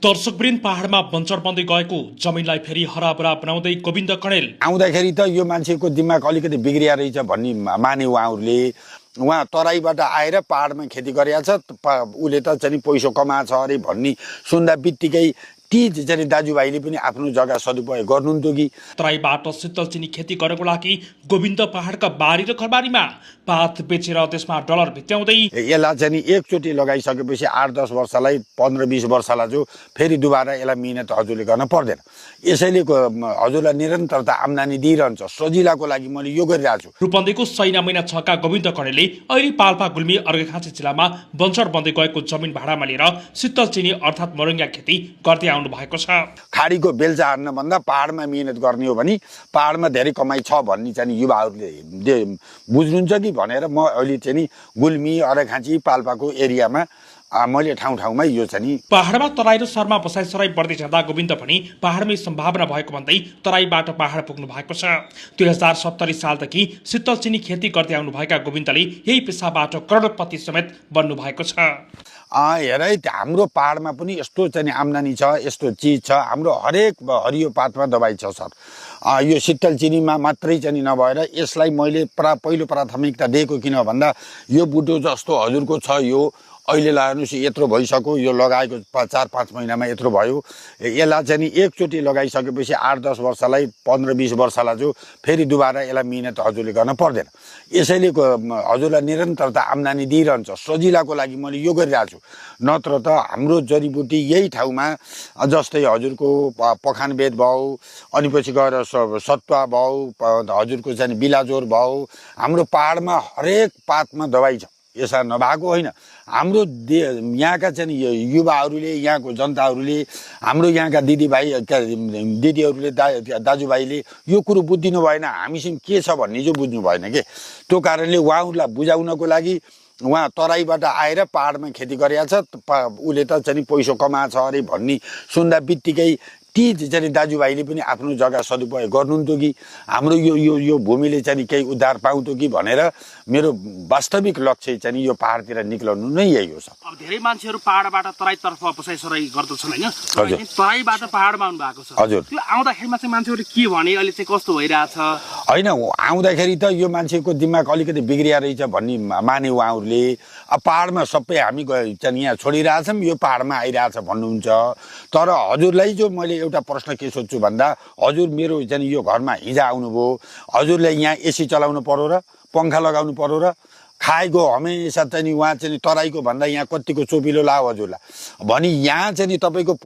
दर्शकवृन्द पहाडमा बन्चर बन्दै गएको जमिनलाई फेरि हराभरा बनाउँदै गोविन्द कणेल आउँदाखेरि त यो मान्छेको दिमाग अलिकति बिग्रिया रहेछ भन्ने माने उहाँहरूले। उहाँ तराईबाट आएर पहाडमा खेती गरेका छ, उसले त चाहिँ पैसो कमाएको छ अरे भन्ने सुन्दा बित्तिकै ती चाहिँ दाजुभाइले पनि आफ्नो जग्गा सदुपयोग गर्नुहुन्थ्यो कि। तराईबाट शीतलचिनी खेती गर्नको लागि गोविन्द पहाडका बारी र घरबारीमा पात बेचेर त्यसमा डलर भित्याउँदै यसलाई चाहिँ एकचोटि लगाइसकेपछि 8-10 वर्षलाई 15-20 वर्षलाई जो फेरि दुबारा यसलाई मिहिनेत हजुरले गर्न पर्दैन। यसैले हजुरलाई निरन्तरता आम्दानी दिइरहन्छ। सजिलाको लागि मैले यो गरिरहेको छु। रूपन्देहीको सैना महिना 6 का गोविन्द कणेलले अहिले पाल्पा गुल्मी अर्घाखाँची जिल्लामा बन्चर बन्दै गएको जमिन भाडामा लिएर शीतलचिनी अर्थात् मोरङ्गा खेती गर्दै आउनु भएको छ। खाडीको बेल्चा हान्न भन्दा पहाडमा मिहिनेत गर्ने हो भने पहाडमा धेरै कमाइ छ भन्ने चाहिँ युवाहरूले बुझ्नुहुन्छ कि भनेर म अहिले चाहिँ गुल्मी अर्घाखाँची पाल्पाको एरियामा मैले ठाउँमा यो चाहिँ पहाडमा तराई र शर्मा बसाइसराई बढ्दै जाँदा गोविन्द पनि पहाडमै सम्भावना भएको भन्दै तराईबाट पहाड पुग्नु भएको छ। 2070 सालदेखि शीतलचिनी खेती गर्दै आउनुभएका गोविन्दले यही पेसाबाट करोडपति समेत बन्नु भएको छ। हेर है, हाम्रो पहाडमा पनि यस्तो चाहिँ आम्दानी छ, यस्तो चिज छ। हाम्रो हरेक हरियो पातमा दबाई छ सर। यो शीतलचिनीमा मात्रै चाहिँ नभएर यसलाई मैले पहिलो प्राथमिकता दिएको किन भन्दा यो बुटो जस्तो हजुरको छ, यो अहिले लगाउनुहोस् यत्रो भइसक्यो, यो लगाएको 4-5 महिनामा यत्रो भयो। यसलाई चाहिँ एकचोटि लगाइसकेपछि 8-10 वर्षलाई 15-20 वर्षलाई जो फेरि दुबारा यसलाई मिहिनेत हजुरले गर्न पर्दैन। यसैले हजुरलाई निरन्तरता आम्दानी दिइरहन्छ। सजिलाको लागि मैले यो गरिरहेको छु। नत्र त हाम्रो जडीबुटी यही ठाउँमा जस्तै हजुरको पखानबेद भयो, अनि पछि गएर सत्वा भयो, हजुरको चाहिँ बिलाजोर भयो। हाम्रो पहाडमा हरेक पातमा दबाई छ। यसो नभएको होइन। हाम्रो यहाँका चाहिँ युवाहरूले, यहाँको जनताहरूले, हाम्रो यहाँका दिदीहरूले दाजुभाइले यो कुरो बुझिदिनु भएन। हामीसँग के छ भन्ने चाहिँ बुझ्नु भएन के। त्यो कारणले उहाँहरूलाई बुझाउनको लागि उहाँ तराईबाट आएर पहाडमा खेती गरेका छ, उसले त चाहिँ पैसो कमाएको छ अरे भन्ने सुन्दा बित्तिकै ती चाहिँ दाजुभाइले पनि आफ्नो जग्गा सदुपयोग गर्नुहुन्थ्यो कि हाम्रो यो भूमिले चाहिँ केही उद्धार पाउँथ्यो कि भनेर मेरो वास्तविक लक्ष्य चाहिँ यो पहाडतिर निक्लनु नै यही हो सर। अब धेरै मान्छेहरू पहाडबाट तराईतर्फ बसाइसराई गर्दछन् होइन, तराईबाट पहाडमा आउनु भएको छ। हजुर, त्यो आउँदाखेरिमा चाहिँ मान्छेहरू के भने अहिले चाहिँ कस्तो भइरहेछ? होइन, आउँदाखेरि त यो मान्छेको दिमाग अलिकति बिग्रिया रहेछ भन्ने माने उहाँहरूले। अब पहाडमा सबै हामी चाहिँ यहाँ छोडिरहेछौँ, यो पहाडमा आइरहेछ भन्नुहुन्छ। तर हजुरलाई जो मैले एउटा प्रश्न के सोध्छु भन्दा, हजुर मेरो चाहिँ यो घरमा हिजो आउनुभयो, हजुरले यहाँ एसी चलाउनु पर्यो र पङ्खा लगाउनु पर्यो र खाएको हमेसा चाहिँ उहाँ चाहिँ तराईको भन्दा यहाँ कतिको चोपिलो लाओ हजुरलाई भनी यहाँ चाहिँ तपाईँको